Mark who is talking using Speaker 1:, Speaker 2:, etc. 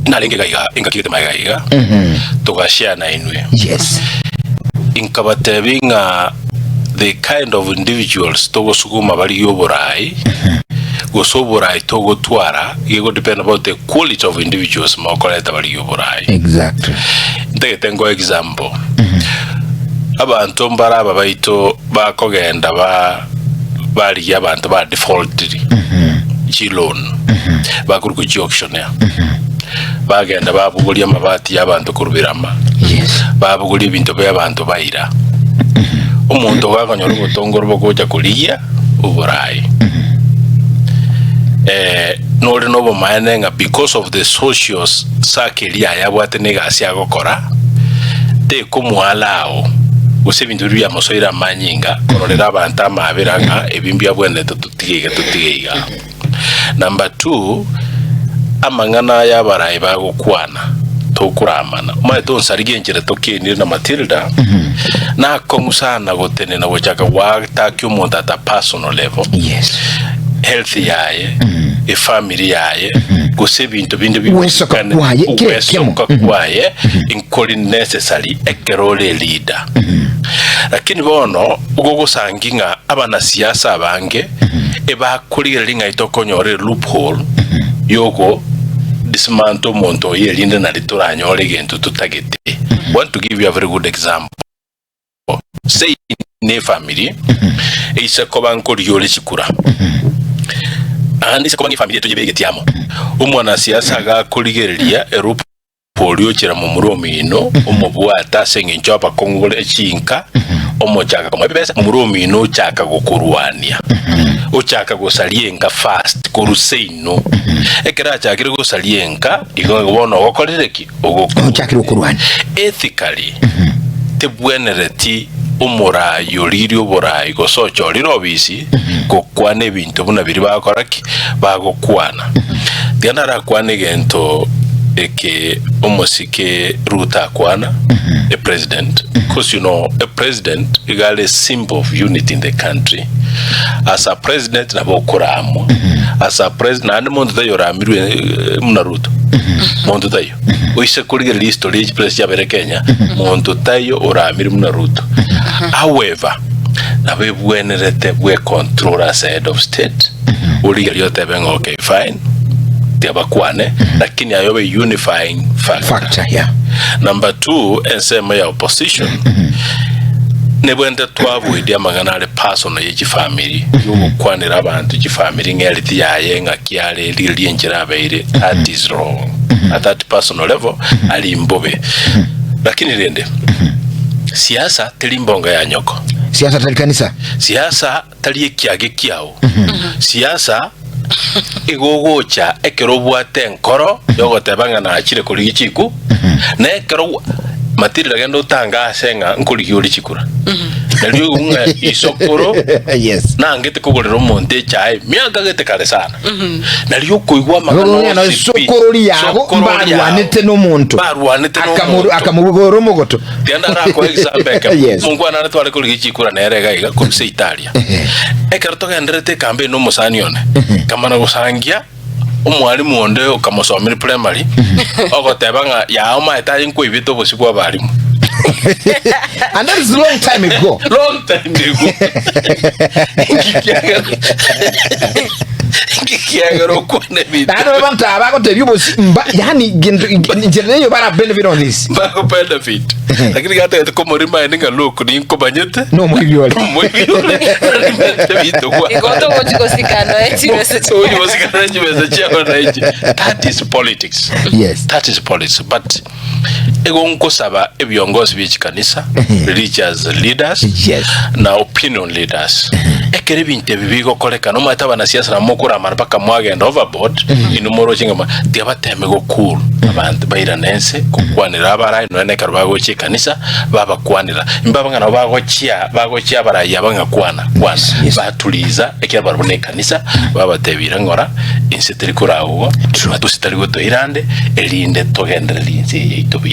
Speaker 1: Narenge iga iga engaki gete magega iga, togashare nainwe.
Speaker 2: Yes.
Speaker 1: Inkabatebi ng'a the kind of individuals togosuguma barigie oborai, gose oborai togotwara, igo depend about the quality of individuals mokoreta barigie oborai.
Speaker 2: Exactly.
Speaker 1: Ntagete nkoe example. Abanto mbare aba baito bakogenda ba barigia abanto ba defaultiri chiloan bakorwa chi auctioneer bagenda babogoria amabati y'abanto korwa birama
Speaker 2: Yes.
Speaker 1: babogoria ebinto bia abanto baira omonto gakonyora obotongoro bogocha korigia oborai eh, nore nobomaene ng'a because of the social circle yaye abwate na egasi agokora tekomoallow gose ebinto biria biamosoire amanyinga kororera abanto amabera ng'a ebi mbiabwenerete totige iga totige iga. Number two, amang'ana aya abarai bagokwana tokoramana omanyete onsarigie enchera tokenire na Matilda nakong'u sana gotenena gochaka goatakia omonto at a personal level
Speaker 2: Yes.
Speaker 1: health yaye efamily yaye gose ebinto binde
Speaker 2: Ogwesoka
Speaker 1: bibwekane-
Speaker 2: kwaye, kera ekemo.
Speaker 1: ogwesoka kwaye nkori necessary ekero ore leader lakini bono ogogosangi ng'a abanasiasa abange ebakorigereria ng'a tokonyora eloophole yogo dismantle omonto oyo erinde nari toranyore egento totagete. Want to give you a very good example. Say ne efamily eise koba nkorigia ore chikura naende ise koba ng'efamily eto yebegeti amo omwanasiasa agakorigereria eloophole Oria ochera momura omino, omobwate ase engencho abakong'u bare chinka, omochaka komoa ebibesa, momura omino ochaka gokorwania, ochaka gosaria enka first korwa seino. Ekero achakire gosaria enka, igo bono ogokorire ki? Ogokorwania.
Speaker 2: Ochakire gokorwania.
Speaker 1: Ethically, tebwenereti omorai origirie oborai gose ochorire obisi gokwana ebinto buna biria bagokora ki? Bagokwana. Tiga narakwane egento eke omosike Ruto akwana, a president, because you know a president iga are a symbol of unity in the country. As a president nabo okoramwa, as a president naende monto taiyo oramirwe eh, buna Ruto, monto taiyo. Oise korigereria history ye chipresi chiabere Kenya, monto taiyo oramirwe buna Ruto. However, nabo ebwenerete bwe control as a head of state, origererie otebe ng'a okay fine, tiga bakwane, lakini aye obe unifying factor.
Speaker 2: Factor, yeah.
Speaker 1: Number two, ensemo ya opposition, nebwenerete twavoid amang'ana are personal ye chifamiri, yogokwanera abanto chifamiri ng'a health yaye ng'aki are, rigereria enchera abeire, that is wrong. At that personal level, ari mbobe. Lakini rende, siasa teri mbonga ya nyoko.
Speaker 2: Siasa tari kanisa.
Speaker 1: Siasa tari ekiage kiao. Siasa igo ogocha ekero obwate enkoro yogoteba ng'a nachire korigia chiku, na ekero gwa- Matilda genda otangase ng'a nkorigia ore chikura. Nario oigwe ng'a isokoro
Speaker 2: Yes.
Speaker 1: nangete kogorera omonto echae miaka gete kare sana. Nario okoigwa amang'ana
Speaker 2: Ng'a
Speaker 1: onsi pi.
Speaker 2: sokorori yabo
Speaker 1: Sokorori yabo.
Speaker 2: mbarwanete nomonto
Speaker 1: Barwanete
Speaker 2: Akamoru-
Speaker 1: nomonto.
Speaker 2: akamobogora omogoto
Speaker 1: Tiga ndarakoe example ekemo.
Speaker 2: Yes.
Speaker 1: Monkwana nare tware korigia chikura nere iga iga korwa ase Italia. Ekero togendererete ekambe na omosani one, nkamana gosangia omwalimu onde okamosomire primary, ogoteba ng'a yaa omaete aye nkwaibete obosio bwa abalimu.
Speaker 2: And that is long time ago.
Speaker 1: Long time ago. Nkikiagera nkikiagera okwana ebinto.
Speaker 2: Naende abanto aba bagotebia obosi mba yani gento nchera eyo bara benefit on this.
Speaker 1: Bago benefit. Lakini gatagete komorima aye ng'a look ninkomanyete.
Speaker 2: Nomoibi ore.
Speaker 1: Omoibi ore. Nimanyete ebinto gwa.
Speaker 3: Igo togochi gosikana echibesa
Speaker 1: Togochi gosikana chibesa chia abananchi. That is politics.
Speaker 2: Yes.
Speaker 1: That is politics. But Igo nkosaba ebiongosi bie chikanisa, religious leaders,
Speaker 2: Yes.
Speaker 1: na opinion leaders, ekero ebinto ebi bigokorekana, omanyete abanasiasa nabo mokoramana mpaka mwagenda overboard, inwe moroche ng'a tiga bateme go cool abanto bairane ense, gokwanera abarai nonya na ekero bagochia ekanisa, babakwanera. Mbaba ng'a nabo bagochia bagochia abarai aba ng'a kwana kwana,
Speaker 2: Yes.
Speaker 1: batuliza ekiagera barabwo na ekanisa, babatebire ng'ora, inse teri koragwa, matusi tari gotoira ande, erinde togendererie inse eye yaito buya.